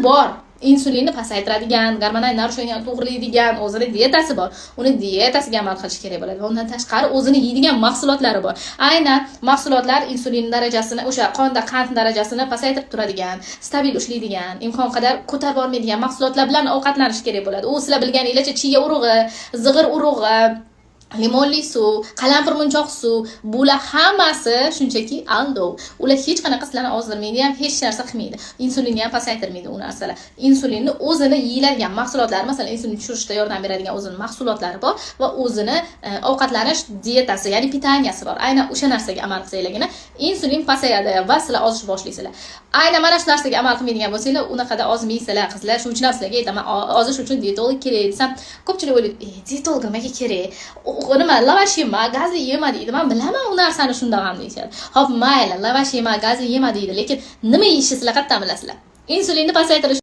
Bor, insulinni pasaytiradigan, gormonal нарушение to'g'rilaydigan o'zini dietasi bor. Uni dietasiga amal qilish kerak bo'ladi va undan tashqari o'zini yeydigan mahsulotlari bor. Aynan mahsulotlar insulin darajasini, o'sha qonda qand darajasini pasaytirib turadigan, stabil ushlaydigan, imkon qadar ko'tarib bormaydigan mahsulotlar bilan ovqatlanish kerak bo'ladi. U sizlar bilganinglarcha chiya urug'i, zig'ir urug'i, limonli suv, qalampir munchoq suv, bular hammasi shunchaki aldov. Ular hech qanaqa sizlarni ozdirmaydi ham, hech narsa qilmaydi. Insulinni ham pasaytirmaydi u narsalar. Insulinni o'zini yeyiladigan mahsulotlari, masalan, insulin tushirishda yordam beradigan o'zini mahsulotlari bor va o'zini ovqatlanish dietasi, ya'ni питания si bor. Aynan o'sha narsaga amal qilsanglargina insulin pasayadi va sizlar ozishni boshlaysizlar. Aynan mana shu narsaga amal qilmaydigan bo'lsanglar, unaqada ozmaysizlar, qizlar. Shuning uchun ham sizlarga aytaman, ozish uchun dietolog kerak desam, ko'pchilik o'ylaydi: "E, dietolog nimaga kerak? Nima, lavash yema, gazli yema deydi, man bilaman u narsani shundoq ham", deyishadi. Ho'p, mayli, lavash yema, gazli yema deydi, lekin nima yeyishni sizlar qayerdan bilasizlar? Insulinni pasaytirish